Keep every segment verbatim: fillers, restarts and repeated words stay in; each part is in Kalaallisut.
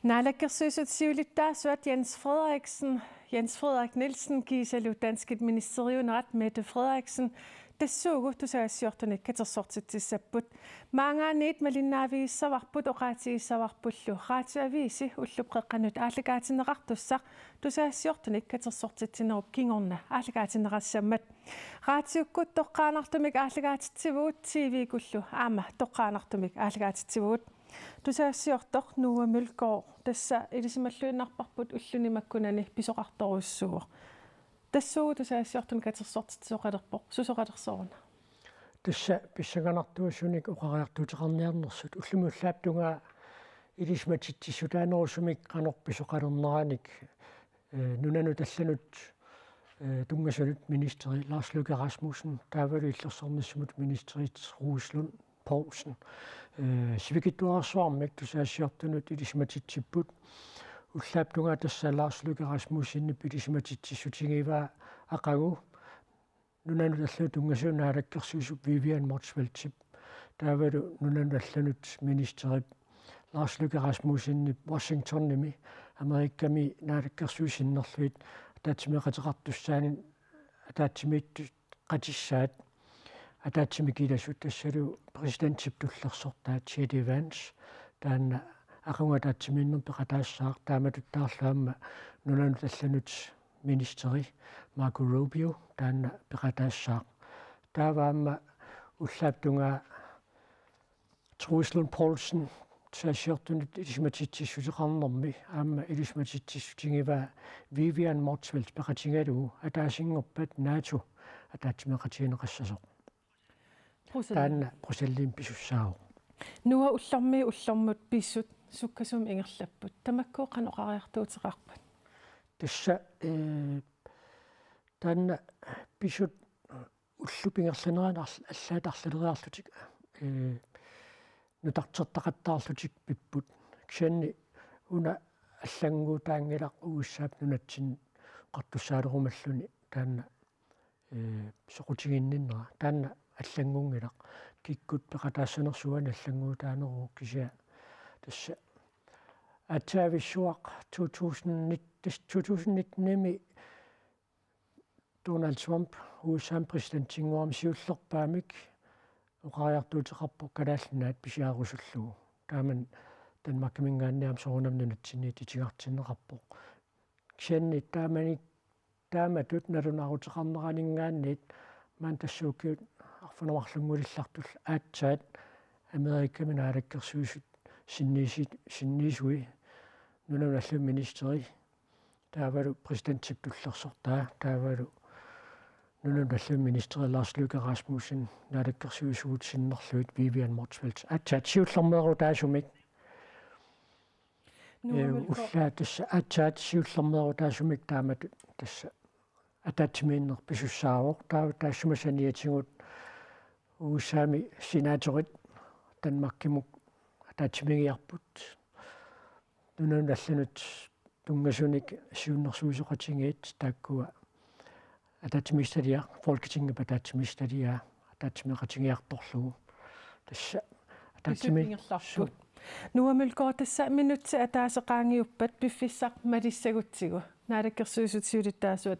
Naalakkersuisut siulittaasuat Jens Frederiksen, Jens Frederik Nielsen kiisalu danskit ministeriunerat Mette Frederiksen tassuugu tusagassiortunik katersortitsissapput. Maanngaanniit malinnaavigissavarput oqaatigissavarpullu Radioavisi ullup qeqqanut aallakaatinneqartussaq tusagassiortunik katersortitsinerup kingorna aallakaatinneqassammat. Raatiukkut toqqaannartumik aallakaatitsivugut, T V-kkullu aamma toqqaannartumik aallakaatitsivugut. Tusagassiortoq Nuka Mølgaard, tassa ilisimalluinnarparput ulluni makkunani pisoqartorujussuuvoq. Tassuugu tusagassiortunik katersortitsisoqalerpoq, susoqalersoruna? Tassa pissanganartuusunik oqariartuuteqarniarnersut ullumi ullaap tungaa ilisimatitsissutaanerusumik qanoq pisoqalerneranik, eh, nunanut allanut, eh, tunngasunut ministeri Lars Løkke Rasmussen taavalu illersornissamut ministeri Troels Lund Poulsen, eh, sivikitsuararsuarmik tusagassiortunut ilisimatitsipput. Ullaap tungaa tassa Lars Løkke Rasmussenip ilisimatitsissutigivaa aqagu nunanut allanut tunngasuup naalakkersuisup Vivian Motzfeldtip taavalu nunanut allanut ministerip Lars Løkke Rasmussenip Washingtonimi Amerikami naalakkersuisut sinnerlugit ataatsimeeqateqartussaanik ataatsimiittoqatissaat, ataatsimiikilasut tassalu præsidentip tullersortaa J D Vance, taanna aqagu ataatsimiinneq peqataassaaq, taamatuttaarlu aamma nunanut allanut ministeri Marco Rubio taanna peqataassaaq. Taava aamma ullaap tungaa Troels Lund Poulsen tusagassiortunut ilisimatitsissuteqarnermi aamma ilisimatitsissutigivaa Vivian Motzfeldt peqatigalugu ataasinngorpat NATO ataatsimeeqatigineqassasoq. Bruxelles. Taanna Bruxellesimi pisussaavoq. Nuka, ullormiit ullormut pisut sukkasuumik ingerlapput. Tamakku qanoq oqariartuuteqarpat? Tassa, eh, taanna pisut ullup ingerlanerani arl-, allaat arlaleriarlutik, eh, nutartertaqattaarlutik pipput. Kisianni una allannguutaanngilaq U S A-p nunatsinni oqartussaalerumalluni taanna, eh, soqutiginninnera. Taanna allanngunngilaq. Kikkut peqataassanersuuani allannguutaaneruvoq, kisianni tassa aatsaavissuaq to tusind nitten, to tusind nitten-imi Donald Trump U S A-p præsidentinnguamik siullerpaamik oqariartuuteqarpoq Kalaallit Nunaat pisiarerusullugu. Taamani Danmarkiminngaanniit aamma soorunami nunatsinniit itigartinneqarpoq. Kisianni taamani, taamatut nalunaaruteqarneraninngaanniit maani tassa ukiut arfineq-marlunngulillartullu aatsaat Amerikami naalakkersuisut sinniisi-, sinniisui nunanut allanut ministeri taavalu præsidentip tullersortaa, taavalu nunanut allanut ministeri Lars Løkke Rasmussen naalakkersuisugut sinnerlugit Vivian Motzfeldt. Aatsaat siullermeerutaasumik. Nuka, eh, Mølgaard. Ullaat tassa aatsaat siullermeerutaasumik taamatut tassa ataatsimiinneq pisussaavoq. Taava taassuma saniatigut U S A-mi senatorit Danmarkimut ataatsimiigiarput. Nunanut allanut tunngasunik siunnersuisoqatigiit taakkua ataatsimiititaliaq, Folketingip ataatsimiititaliaa, ataatsimeeqatigiartorlugu. Tassa ataatsimi-, pisut ingerlarput. Nuka Mølgaard, tassa minutsit ataaseq qaangiuppat piffissaq malissagutsigu Naalakkersuisut siulittaasuat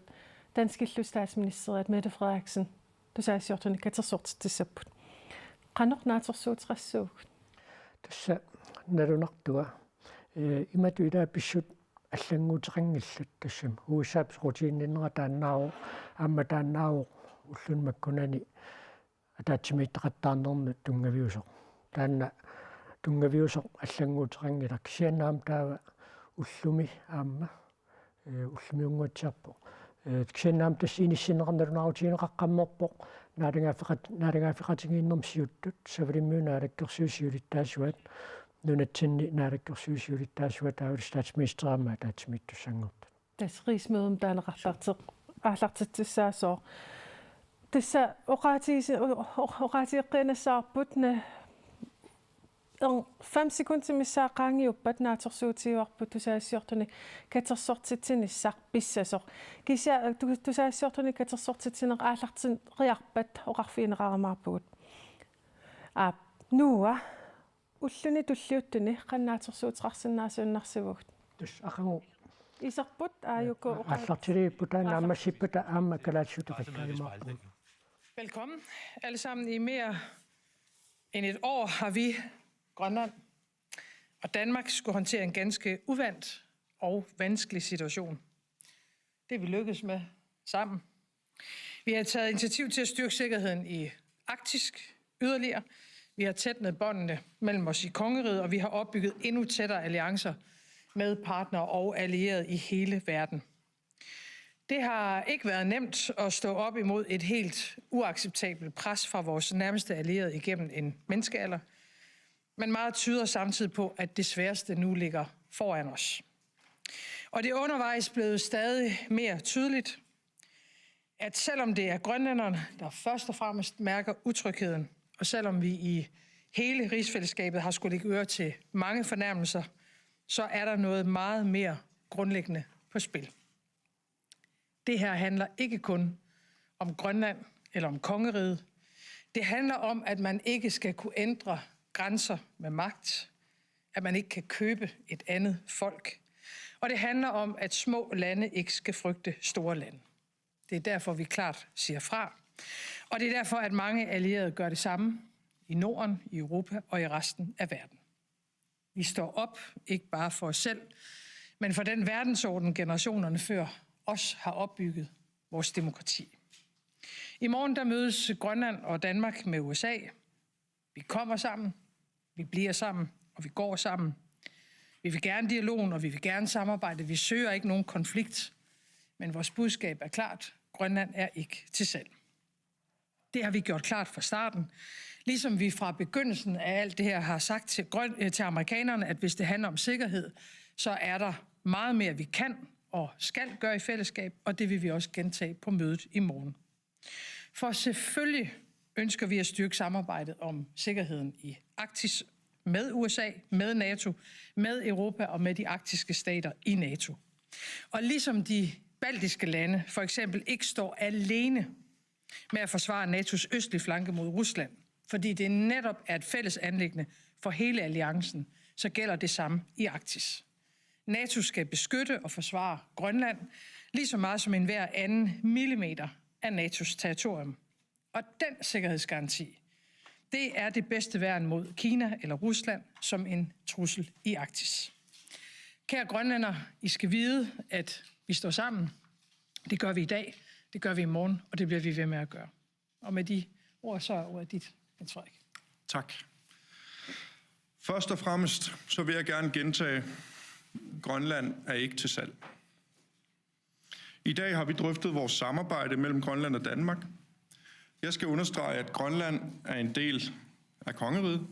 danskillu statsministeriat Mette Frederiksen tusagassiortunik katersortitsissapput. Qanoq naatsorsuuteqassuugut? Tassa nalunartua. Eh, imatut ilaa pissut allannguuteqanngillat, tassami U S A-p soqutiginninnera taannaavoq, aamma taannaavoq ulluni makkunani ataatsimiittoqattaarnernut tunngaviusoq. Taanna tunngaviusoq allannguuteqanngilaq, kisianni aamma taava ullumi aamma, eh, ullumiunnguatsiarpoq. Eh, kisianni aamma tassa inissinneqarnalunaarutigineqaqqammerpoq naalagaaffeqat-, naalagaaffeqatigiinnermi siuttut, Savalimmiut naalakkersuisut siulittaasuat, nunatsinni naalakkersuisut siulittaasuat taavalu statsministeri aamma ataatsimiittussanngortut. Tassa rigsmødemi taaneqartartoq aallartitsissaasoq. Tassa oqaatigisi-, o-, o-, oqaatigeqqiinnassaavarput, ne, en, fem sekundit missaat qaangiuppat naatsorsuutigivarput tusagassiortunik katersortitsinissaq pissasoq. Kisianni tu-, tusagassiortunik katersortitsineq aallarteriarpat oqarfigineqarumaarpugut. Aap, Nuka. Ulluni tulliuttuni qanoq naatersuuteqarsinnaasuinnarsivugut? Tassa aqagu iserput aajuku oqa- aallartiliipput taanna aamma sippata aamma kalaallisuuteqarsimaarpugut. Velkommen alle sammen. I mere end et år har vi, Grønland og Danmark, skulle håndtere en ganske uvandt og vanskelig situation. Det er vi lykkedes med sammen. Vi har taget initiativ til at styrke sikkerheden i Arktis yderligere. Vi har tætnet båndene mellem os i kongeriget, og vi har opbygget endnu tættere alliancer med partnere og allierede i hele verden. Det har ikke været nemt at stå op imod et helt uacceptabelt pres fra vores nærmeste allierede igennem en menneskealder, men meget tyder samtidig på, at det sværeste nu ligger foran os. Og det er undervejs blevet stadig mere tydeligt, at selvom det er grønlænderne, der først og fremmest mærker utrygheden, og selvom vi i hele rigsfællesskabet har skullet lægge øre til mange fornærmelser, så er der noget meget mere grundlæggende på spil. Det her handler ikke kun om Grønland eller om kongeriget. Det handler om, at man ikke skal kunne ændre grænser med magt, at man ikke kan købe et andet folk. Og det handler om, at små lande ikke skal frygte store lande. Det er derfor, vi klart siger fra. Og det er derfor, at mange allierede gør det samme i Norden, i Europa og i resten af verden. Vi står op, ikke bare for os selv, men for den verdensorden, generationerne før os har opbygget, vores demokrati. I morgen der mødes Grønland og Danmark med U S A. Vi kommer sammen, vi bliver sammen, og vi går sammen. Vi vil gerne dialogen, og vi vil gerne samarbejde. Vi søger ikke nogen konflikt, men vores budskab er klart. Grønland er ikke til salg. Det har vi gjort klart fra starten, ligesom vi fra begyndelsen af alt det her har sagt til, grøn, øh, til amerikanerne, at hvis det handler om sikkerhed, så er der meget mere, vi kan og skal gøre i fællesskab, og det vil vi også gentage på mødet i morgen. For selvfølgelig ønsker vi at styrke samarbejdet om sikkerheden i Arktis med U S A, med NATO, med Europa og med de arktiske stater i NATO. Og ligesom de baltiske lande for eksempel ikke står alene med at forsvare natos østlige flanke mod Rusland, fordi det netop er et fælles anliggende for hele alliancen, så gælder det samme i Arktis. NATO skal beskytte og forsvare Grønland lige så meget som enhver anden millimeter af natos territorium. Og den sikkerhedsgaranti, det er det bedste værn mod Kina eller Rusland som en trussel i Arktis. Kære grønlænder, I skal vide, at vi står sammen. Det gør vi i dag, det gør vi i morgen, og det bliver vi ved med at gøre. Og med de ord, så er ordet dit, Jens Frederik. Tak. Først og fremmest, så vil jeg gerne gentage, Grønland er ikke til salg. I dag har vi drøftet vores samarbejde mellem Grønland og Danmark. Jeg skal understrege, at Grønland er en del af kongeriget.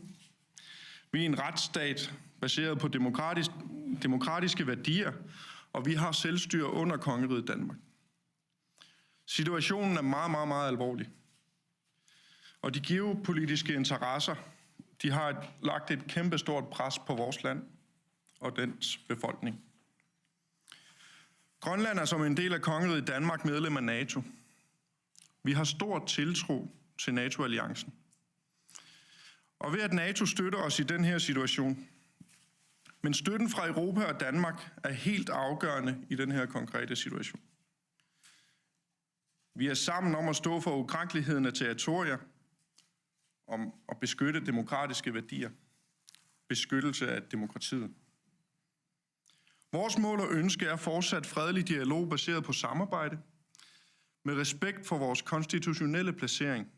Vi er en retsstat baseret på demokratisk, demokratiske værdier, og vi har selvstyre under kongeriget Danmark. Situationen er meget, meget, meget alvorlig. Og de geopolitiske interesser, de har et, lagt et kæmpestort pres på vores land og dens befolkning. Grønland er som en del af kongeriget Danmark medlem af NATO. Vi har stor tiltro til NATO-alliancen. Og ved at NATO støtter os i den her situation, men støtten fra Europa og Danmark er helt afgørende i den her konkrete situation. Vi er sammen om at stå for ukrænkeligheden af territorier, om at beskytte demokratiske værdier, beskyttelse af demokratiet. Vores mål og ønske er fortsat fredelig dialog baseret på samarbejde, med respekt for vores konstitutionelle placering,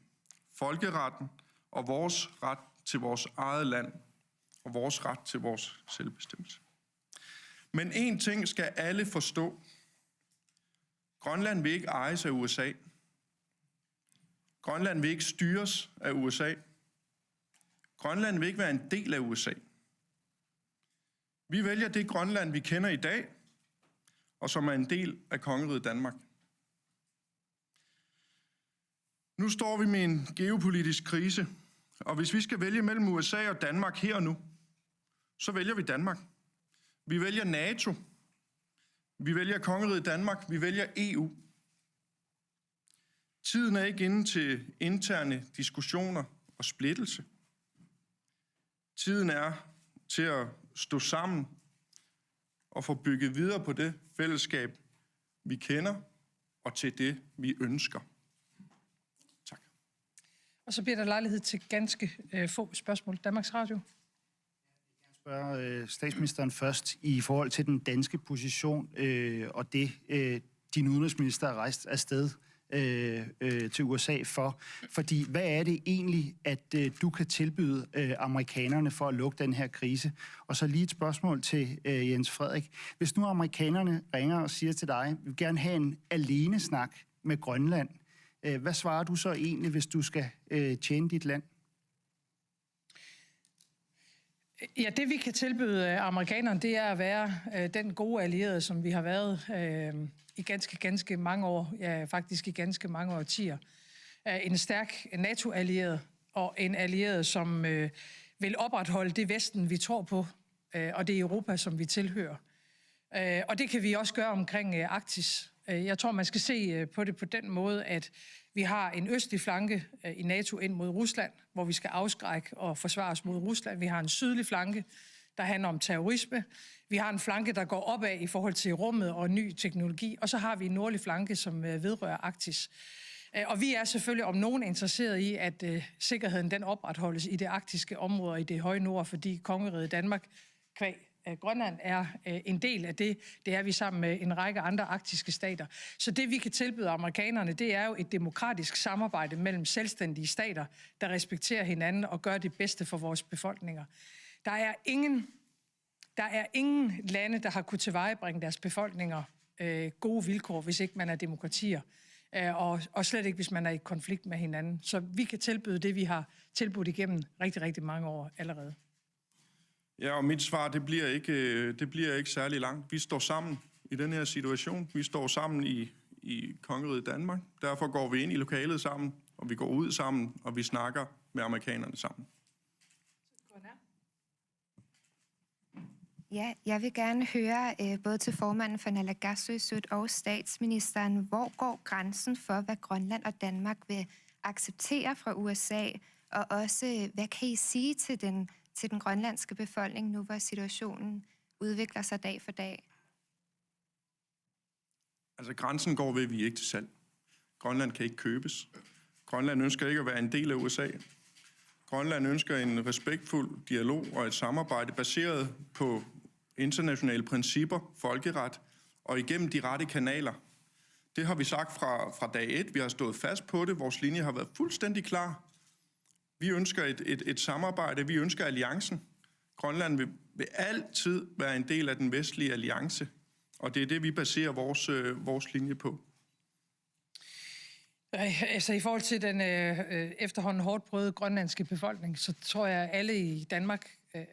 folkeretten og vores ret til vores eget land og vores ret til vores selvbestemmelse. Men én ting skal alle forstå. Grønland vil ikke ejes af U S A. Grønland vil ikke styres af U S A. Grønland vil ikke være en del af U S A. Vi vælger det Grønland, vi kender i dag, og som er en del af kongeriget Danmark. Nu står vi med en geopolitisk krise, og hvis vi skal vælge mellem U S A og Danmark her og nu, så vælger vi Danmark. Vi vælger NATO. Vi vælger kongeriget Danmark. Vi vælger E U. Tiden er ikke inde til interne diskussioner og splittelse. Tiden er til at stå sammen og få bygget videre på det fællesskab, vi kender, og til det, vi ønsker. Tak. Og så bliver der lejlighed til ganske øh, få spørgsmål. Danmarks Radio. Spørge øh, statsministeren først i forhold til den danske position øh, og det, øh, din udenrigsminister er rejst afsted øh, øh, til U S A for. Fordi hvad er det egentlig, at øh, du kan tilbyde øh, amerikanerne for at lukke den her krise? Og så lige et spørgsmål til øh, Jens Frederik. Hvis nu amerikanerne ringer og siger til dig, vi vil gerne have en alene snak med Grønland, øh, hvad svarer du så egentlig, hvis du skal øh, tjene dit land? Ja, det vi kan tilbyde øh, amerikanerne, det er at være øh, den gode allierede, som vi har været øh, i ganske, ganske mange år. Ja, faktisk i ganske mange årtier. Øh, en stærk NATO-allieret og en allieret, som øh, vil opretholde det Vesten, vi tror på, øh, og det Europa, som vi tilhører. Øh, og det kan vi også gøre omkring øh, Arktis. Øh, Jeg tror, man skal se øh, på det på den måde, at vi har en østlig flanke øh, i NATO ind mod Rusland, hvor vi skal afskrække og forsvare os mod Rusland. Vi har en sydlig flanke, der handler om terrorisme. Vi har en flanke, der går opad i forhold til rummet og ny teknologi. Og så har vi en nordlig flanke, som øh, vedrører Arktis. Øh, Og vi er selvfølgelig om nogen interesseret i, at øh, sikkerheden den opretholdes i det arktiske område og i det høje nord, fordi kongeriget Danmark qua øh, Grønland er øh, en del af det. Det er vi sammen med en række andre arktiske stater. Så det, vi kan tilbyde amerikanerne, det er jo et demokratisk samarbejde mellem selvstændige stater, der respekterer hinanden og gør det bedste for vores befolkninger. Der er ingen, der er ingen lande, der har kunnet tilvejebringe deres befolkninger øh, gode vilkår, hvis ikke man er demokratier. Øh, og, og slet ikke, hvis man er i konflikt med hinanden. Så vi kan tilbyde det, vi har tilbudt igennem rigtig, rigtig mange år allerede. Ja, og mit svar, det bliver ikke, øh, det bliver ikke særlig langt. Vi står sammen i den her situation. Vi står sammen i, i kongeriget Danmark. Derfor går vi ind i lokalet sammen, og vi går ud sammen, og vi snakker med amerikanerne sammen. Ja, jeg vil gerne høre øh, både til formanden for Naalakkersuisut og statsministeren, hvor går grænsen for, hvad Grønland og Danmark vil acceptere fra U S A, og også hvad kan I sige til den, til den grønlandske befolkning nu, hvor situationen udvikler sig dag for dag? Altså, grænsen går ved, at vi er ikke til salg. Grønland kan ikke købes. Grønland ønsker ikke at være en del af U S A. Grønland ønsker en respektfuld dialog og et samarbejde baseret på internationale principper, folkeret og igennem de rette kanaler. Det har vi sagt fra, fra dag et. Vi har stået fast på det. Vores linje har været fuldstændig klar. Vi ønsker et, et, et samarbejde. Vi ønsker alliancen. Grønland vil, vil altid være en del af den vestlige alliance, og det er det, vi baserer vores, øh, vores linje på. Øh, Altså i forhold til den øh, øh, efterhånden hårdt prøvede grønlandske befolkning, så tror jeg, at alle i Danmark øh,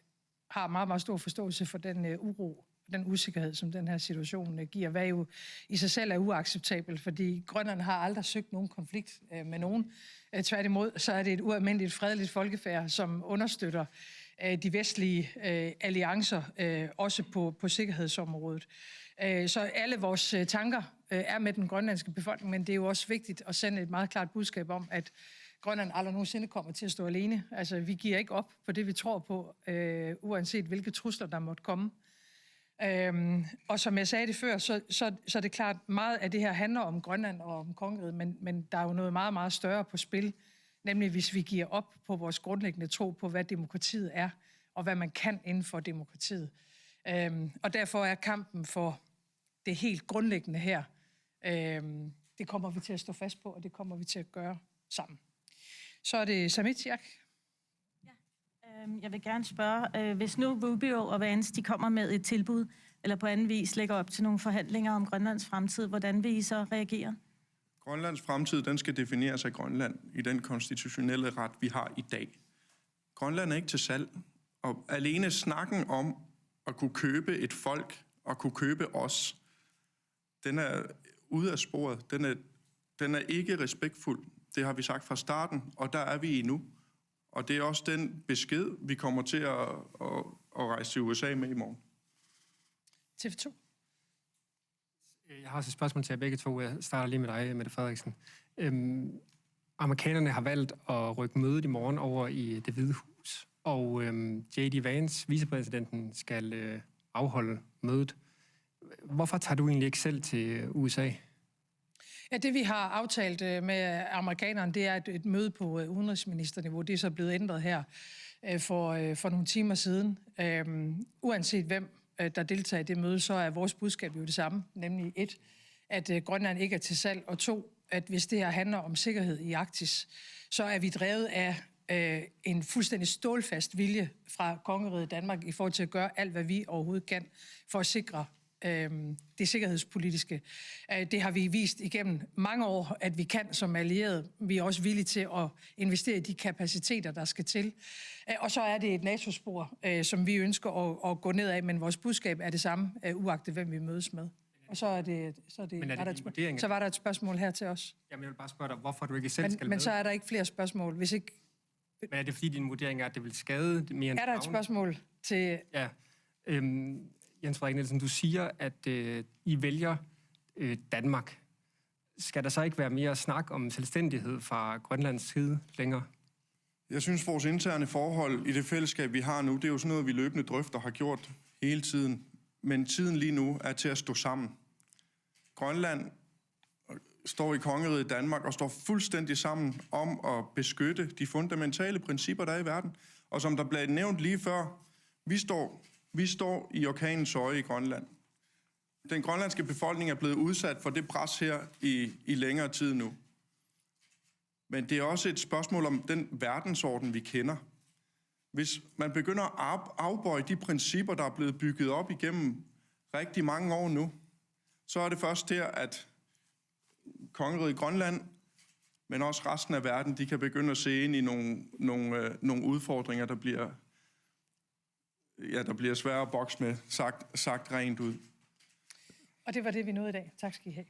har meget, meget stor forståelse for den øh, uro, den usikkerhed, som den her situation øh, giver, hvad jo i sig selv er uacceptabelt, fordi Grønland har aldrig søgt nogen konflikt øh, med nogen. Øh, tværtimod, så er det et ualmindeligt fredeligt folkefærd, som understøtter øh, de vestlige øh, alliancer, øh, også på, på sikkerhedsområdet. Øh, så alle vores øh, tanker øh, er med den grønlandske befolkning, men det er jo også vigtigt at sende et meget klart budskab om, at Grønland aldrig nogensinde kommer til at stå alene. Altså, vi giver ikke op på det, vi tror på, øh, uanset hvilke trusler, der måtte komme. Øhm, og som jeg sagde det før, så, så, så er det klart, meget af det her handler om Grønland og om kongeriget, men, men der er jo noget meget, meget større på spil, nemlig hvis vi giver op på vores grundlæggende tro på, hvad demokratiet er, og hvad man kan inden for demokratiet. Øhm, og derfor er kampen for det helt grundlæggende her, øhm, det kommer vi til at stå fast på, og det kommer vi til at gøre sammen. Så er det Samitsiak. Øhm, Jeg vil gerne spørge, øh, hvis nu Rubio og Vance, de kommer med et tilbud, eller på anden vis lægger op til nogle forhandlinger om Grønlands fremtid, hvordan vil I så reagere? Grønlands fremtid, den skal defineres af Grønland i den konstitutionelle ret, vi har i dag. Grønland er ikke til salg, og alene snakken om at kunne købe et folk og kunne købe os, den er ude af sporet. Den er, den er ikke respektfuld. Det har vi sagt fra starten, og der er vi endnu. Og det er også den besked, vi kommer til at, at, at rejse til U S A med i morgen. T V to. Jeg har også et spørgsmål til jer begge to. Jeg starter lige med dig, Mette Frederiksen. Øhm, amerikanerne har valgt at rykke mødet i morgen over i Det Hvide Hus. Og øhm, J D Vance, vicepræsidenten, skal øh, afholde mødet. Hvorfor tager du egentlig ikke selv til U S A? Ja, det vi har aftalt øh, med amerikanerne, det er et, et møde på øh, udenrigsministerniveau. Det er så blevet ændret her øh, for, øh, for nogle timer siden. Øhm, uanset hvem øh, der deltager i det møde, så er vores budskab jo det samme, nemlig et, at øh, Grønland ikke er til salg, og to, at hvis det her handler om sikkerhed i Arktis, så er vi drevet af øh, en fuldstændig stålfast vilje fra kongeriget Danmark i forhold til at gøre alt, hvad vi overhovedet kan for at sikre øh, det sikkerhedspolitiske. Øh, det har vi vist igennem mange år, at vi kan som allierede. Vi er også villige til at investere i de kapaciteter, der skal til. Øh, og så er det et NATO-spor, øh, som vi ønsker at, at gå ned af, men vores budskab er det samme, øh, uagtet hvem vi mødes med. Og så er det, så er det, Men er det var der et din spørg- vurdering, at så var der et spørgsmål her til os. Jamen, jeg vil bare spørge dig, hvorfor du ikke selv Men, skal men med? Så er der ikke flere spørgsmål, hvis ikke... Men er det, fordi din vurdering er, at det vil skade mere end Er der et gavne? Spørgsmål til... Ja. Øhm, Jens Frederik Nielsen, du siger, at øh, I vælger øh, Danmark. Skal der så ikke være mere snak om selvstændighed fra Grønlands side længere? Jeg synes, vores interne forhold i det fællesskab, vi har nu, det er jo sådan noget, vi løbende drøfter og har gjort hele tiden. Men tiden lige nu er til at stå sammen. Grønland står i kongeriget Danmark og står fuldstændig sammen om at beskytte de fundamentale principper, der er i verden. Og som der blev nævnt lige før, vi står, vi står i orkanens øje i Grønland. Den grønlandske befolkning er blevet udsat for det pres her i, i længere tid nu. Men det er også et spørgsmål om den verdensorden, vi kender. Hvis man begynder at af- afbøje de principper, der er blevet bygget op igennem rigtig mange år nu, så er det først der, at kongeriget Grønland, men også resten af verden, de kan begynde at se ind i nogle, nogle, øh, nogle udfordringer, der bliver, ja, der bliver svære at bokse med, sagt, sagt rent ud. Og det var det, vi nåede i dag. Tak skal I have.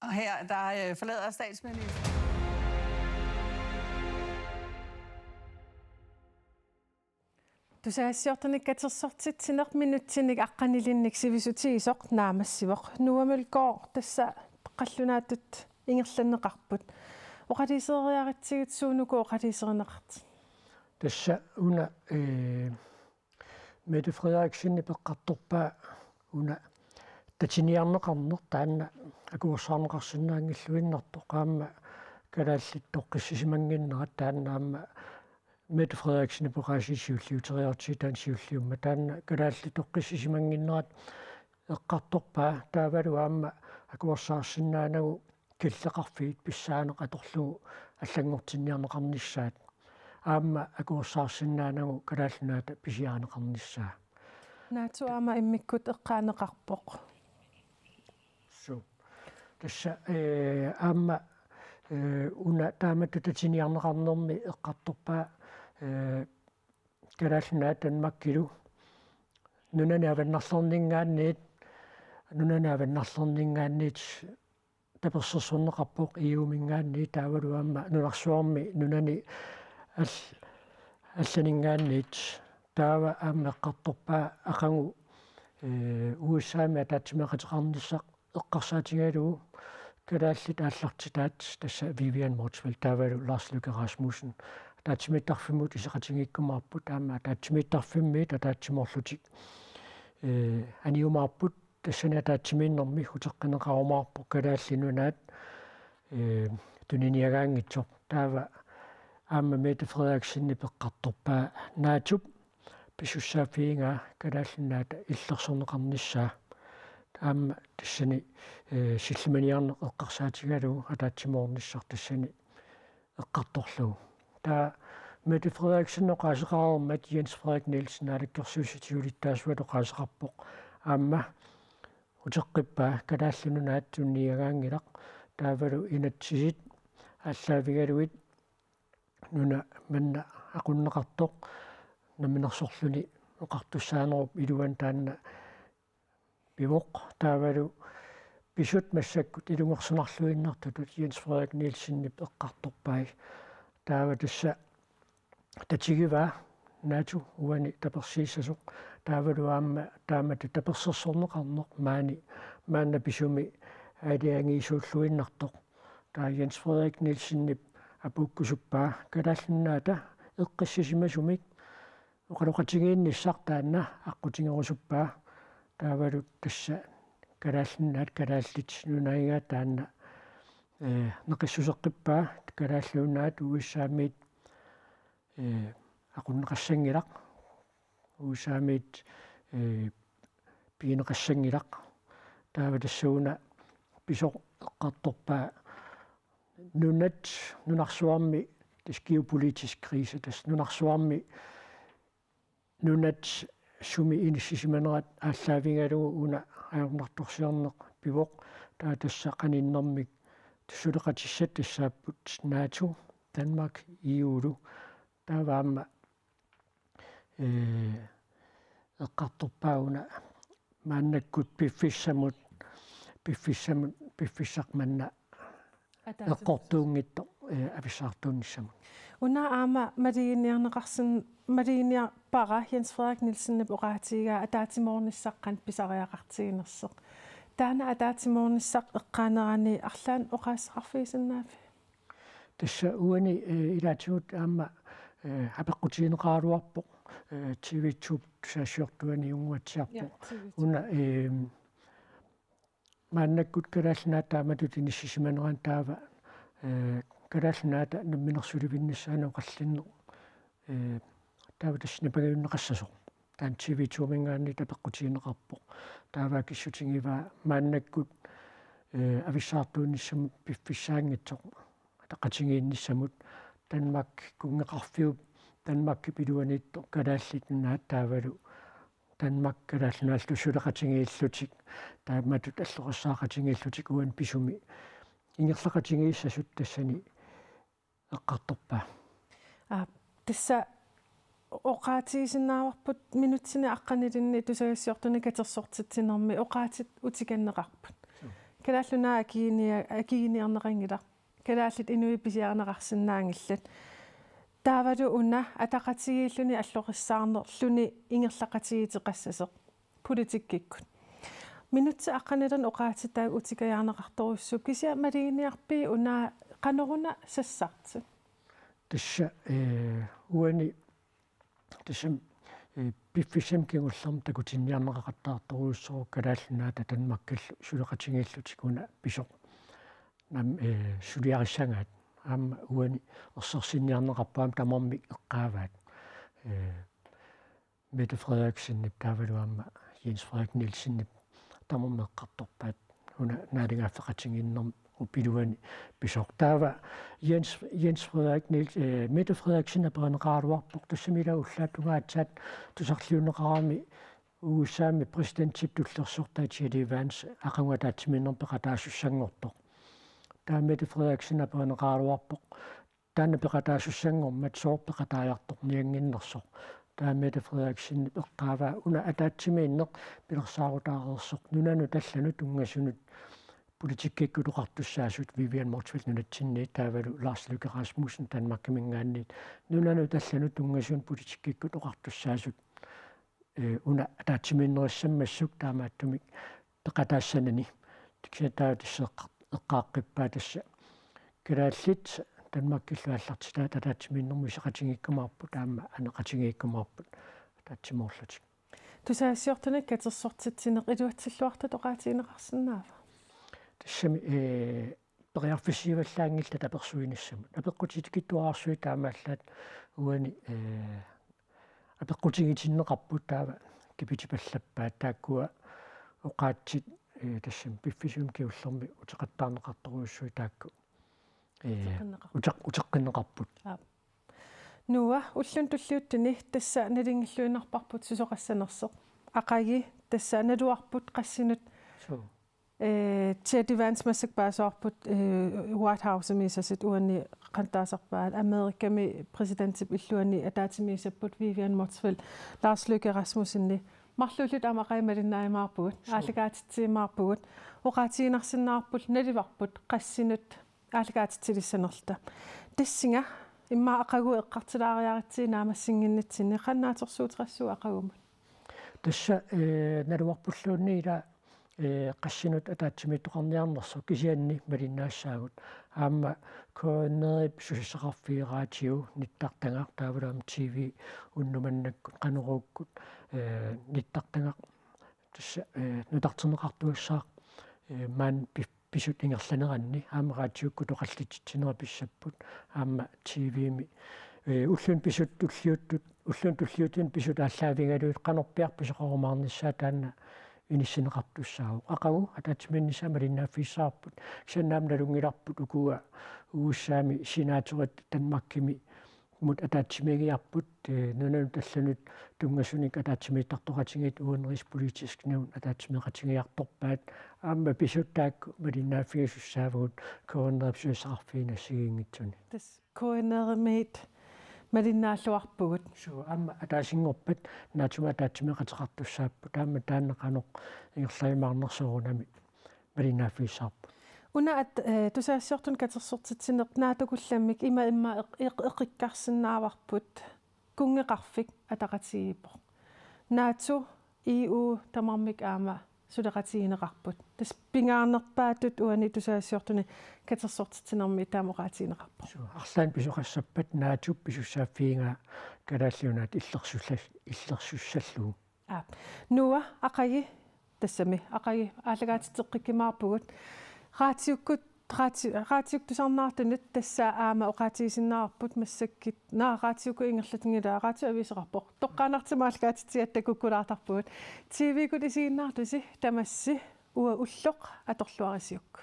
Og her, der øh, forlader statsministeren. Tusagassiortunik katersortitsineq minutsinnik aqqanilinnik sivissutigisoq naammassivoq. Noah Mølgaard, tassa qallunaatut ingerlanneqarput. Oqaluuseriaratsigit, suunuku oqaluuserineqartit? Tassa una, eh, Mette Frederiksenip eqqartorpaa una tatiniarneqarneq taanna akuersaarneqarsinnaanngilluinnartoq, aamma kalaallit toqqissisimannginnerat taanna, aamma Mette Frederiksenip oqaasii siulliuteriartigu taanna siulliummat, taanna kalaallit toqqissisimannginnerat eqqartorpaa, taavalu aamma akuersaarsinnaanagu killeqarfiit pissaaneq atorlugu allanngortinniarneqarnissaat, aamma akuersaarsinnaanagu Kalaallit Nunaata pisiarineqarnissaa. NATO aamma immikkut eqqaaneqarpoq. Suu. Tassa, eh, aamma, eh, una taamatut tatiniarneqarnermi eqqartorpaa, eh, Kalaallit Nunaat Danmarkilu nunani avannarlerninngaanniit, nunani avannarlerninngaanniit tapersersorneqarpoq E U-minngaanniit, taavalu aamma nunarsuarmi nunani all-, allaninngaanniit. Taava aamma eqqartorpaa aqagu, eh, U S A-mi ataatsimeeqateqarnissaq eqqarsaatigalugu kalaallit aallartitaat, tassa Vivian Motzfeldt taavalu Lars Løkke Rasmussen ataatsimiittarfimmut iseqatigiikkumaarput, aamma ataatsimiittarfimmiit ataatsimoorlutik, eh, aniumaarput. Tassani ataatsimiinnermi uteqqineqarumaarpoq Kalaallit Nunaat, eh, tuniniagaanngitsoq. Taava aamma Mette Frederiksenip eqqartorpaa NATO-p pisussaaffigigaa Kalaallit Nunaata illersorneqarnissaa. Aamma tassani, eh, sillimaniarneq eqqarsaatigalugu ataatsimoornissaq tassani eqqartorlugu. Taava Mette Frederiksen oqaaseqareermat Jens Frederik Nielsen naalakkersuisut siulittaasuat oqaaseqarpoq. Aamma uteqqippaa Kalaallit Nunaat tuniniagaanngilaq. Taavalu inatsisit aallaavigalugit nuna manna aqunneqartoq namminersorluni oqartussaanerup iluani taanna pivoq. Taavalu pisut massakkut ilungersunarluinnartutut Jens Frederik Nielsenip eqqartorpai. Taava tassa tatigivaa NATO uani tapersiissasoq. Taavalu aamma taamatut tapersersorneqarneq maani maanna pisumi aalajangiisulluinnartoq. Taava Jens Frederik Nielsenip apuukkusuppaa Kalaallit Nunaata eqqissisimasumik oqaloqatigiinnissaq taanna aqqutigerusuppaa. Taavalu tassa Kalaallit Nunaat, kalaallit nunagigaat taanna, ee, neqissuseqqippaa, Kalaallit Nunaat U S A-miit, ee, aqunneqassanngilaq, U S A-miit, ee, pigineqassanngilaq. Taava tassuuna pisoq eqqartorpaa nunat, nunarsuarmi, tassa geopolitisk krise, tassa nunarsuarmi nunat sumi inissisimanerat aallaavigalugu una ajornartorsiorneq pivoq. Taava tassa qaninnermik suleqatissat tassaapput NATO, Danmark, E U-lu. Taava aamma, ee, eqqartorpaa una maannakkut piffissamut, piffissamut, piffissaq manna Ataatsip- eqqortuunngitsoq, ee, avissaartuunnissamut. Una aamma maluginiarneqarsin-, maluginiarpara Jens Frederik Nielsenip oqaatigigaa ataatsimoornissaq qanoq pisariaqartiginersoq. Taanna ataatsimoornissaq eqqaanerani arlaannik oqaaseqarfigisinnaaviuk? Tassa uani, ee, ilaatigut aamma, ee, apeqqutigineqaraluarpoq, ee, T V to tusagassiortuaniunnguatsiarpoq. Ja, T V to. Una, ee, maannakkut Kalaallit Nunaat taamatut inissisimanerani taava, ee, Kalaallit Nunaata namminersulivinnissaanut oqallinneq, ee, taava tassa nipangiunneqassasoq. Taanna T V to-minngaanniit apeqqutigineqarpoq. Taava akissutigivaa maannakkut, ee, avissaartuunnissamut piffissaanngitsoq ataqatigiinnissamut Danmark kunngeqarfiup, Danmarkip iluaniittoq Kalaallit Nunaat taavalu Danmark Kalaallit Nunaallu suleqatigiillutik, taamatut alloriarsaaqatigiillutik uani pisumi ingerlaqatigiissasut tassani eqqartorpaa. Aa, tassa oqaatigisinnaavarput minutsini aqqanilinni tusagassiortuni katersortitsinermi oqaatsit utikanneqarput. Suu. Kalaallit Nunaat akiginia-, akiginiarneqanngilaq. Kalaallit inuit pisiarineqarsinnaanngillat. Taavalu una ataqatigiilluni allorissaarnerluni ingerlaqatigiittoqassasoq politikkikkut. Minutsit aqqanilinni oqaatsit taakku utikajaarneqartorujussuupput, kisianni maluginiarpiuk una qanoruna sassartut? Tassa, ee, uani tassami, ee, piffissami kingullermi takutinniarneqaqattaartorujussuuvoq Kalaallit Nunaata Danmarkillu suleqatigiillutik una pisoq nam-, ee, suliarissagaat. Aamma uani ersersinniarneqarpoq aamma tamarmik eqqaavaat. Ee, Mette Frederiksenip taavalu aamma Jens Frederik Nielsenip tamarmik eqqartorpaat una naalagaaffeqatigiinnermut iluani pisoq. Taava Jens, Jens Frederik Niels-, ee, Mette Frederiksen aperineqaraluarpoq, tassami ila ullaap tungaanut aatsaat tusarliunneqarami U S A-mi præsidentip tullersortaa J D Vance aqagu ataatsimiinnermut peqataasussanngortoq. Taava Mette Frederiksen aperineqaraluarpoq, taanna peqataasussanngormat sooq peqataajartorniannginnersoq. Taava Mette Frederiksenip eqqaavaa una ataatsimiinneq pilersaarutaareersoq nunanut allanut tunngasunut politikkikkut oqartussaasut, Vivian Motzfeldt nunatsinniit taavalu Lars Løkke Rasmussen Danmarkiminngaanniit, nunanut allanut tunngasunut politikkikkut oqartussaasut, ee, una ataatsimiinnerissammassuk taamaattumik peqataassanani. Kisianni taava tassa eqqa-, eqqaaqqippaa tassa kalaallit Danmarkillu aallartitaat ataatsimiinnermut iseqatigiikkumaarput, aamma aneqatigiikkumaarput ataatsimoorlutik. Tusagassiortuni katersortitsineq iluatsilluartutut oqaatigineqarsinnaava? Tassami, ee, periarfissiivallaanngillat apersuinissamut. Apeqqutikitsuararsuit taamaallaat uani, ee, apeqqutigitinneqarput taava kipitipallappaat taakkua oqaatsit, ee, tassami piffissami kingullermi uteqattaarneqartorujussuit taakku, ee, Uteqqinneqarput. uteq-, uteqqinneqarput. Aap. Noah, ulluni tulliuttuni tassa nalunngilluinnarparput susoqassanersoq. Aqagu tassa naluarput qassinut, Suu. ee, J D Vance massakkut paasoorput, ee, White House-imi isasut uani qantaasarpaat Amerikami præsidentip illuani ataatsimiissapput Vivian Motzfeldt, Lars Løkke Rasmussenip marluulluta aamma aqagu malinnaajumaarpugut, Suu. aallakaatitsiumaarpugut, oqaatiginarsinnaavarput naluarput qassinut aallakaatitsilissanerluta. Tassunga immaqa aqagu eqqartulaariaritsi naammassinnginnitsinni, qanoq naatsorsuuteqassooq aqagumut? Tassa, ee, naluarpulluunniit ila ee, qassinut ataatsimiittoqarniarnersoq kisianni malinnaassaagut. Aamma K N R-ip susassaqarfik radiu nittartagaq taavalu aamma T V unnumannakkut Qanoruukkut, ee, nittartagaq tassa, ee, nutarterneqartuassaaq, ee, maani pi-, pisut ingerlaneranni aamma radiukkut oqallitsitsinera pissapput aamma T V-mi, ee, ulluni pisut tulliuttut, ulluni tulliuttuni pisut aallaavigalugit qanorpiaq pisoqarumaarnissaa taanna inissinneqartussaavoq. Aqagu ataatsimiinnissaa malinnaaffigissavarput. Kisianni aamma nalunngilarput ukua U S A-mi senatorit Danmarkimi mut ataatsimiigiarput, ee, nunanut allanut tunngasunik ataatsimiittartoqatigiit udenrigspolitisk nævn ataatsimeeqatigiartorpaat aamma pisut taakku malinnaaffigisussaavugut K N R-ip susassaqarfiini assigiinngitsuni. Tassa K N R-imiit malinnaalluarpugut. Suu, aamma ataasinngorpat NATO-mi ataatsimeeqateqartussaapput, aamma taanna qanoq ingerlajumaarnersoorunami malinnaaffigissavarput. Una at-, ee, tusagassiortunik katersortitsineq NATO-kullammik ima immaqa eq-, eq-, eqikkarsinnaavarput kunngeqarfik ataqatigiippoq. NATO, E U tamarmik aamma suleqatigineqarput. Tassa pingaarnerpaatut uani tusagassiortunik katersortitsinermi taama oqaatigineqarpoq. Suu, arlaannik pisoqassappat NATO-p pisussaaffigigaa Kalaallit Nunaat illersussa-, illersussallugu. Aap. Noah, aqagi, tassami, aqagi aallakaatitseqqikkumaarpugut. Raatiukkut, raati-, raatiukkut tusarnaartunut tassa aamma oqaatigisinnaavarput massakkut. Naa, raatiukkut ingerlatinngilaa, raatiuaviisoqarpoq. Toqqaannartumik aallakaatitsigatta kukkulaartarpugut. T V-kkut isiginnaartusi tamassi uagut ulloq atorluarisiuk.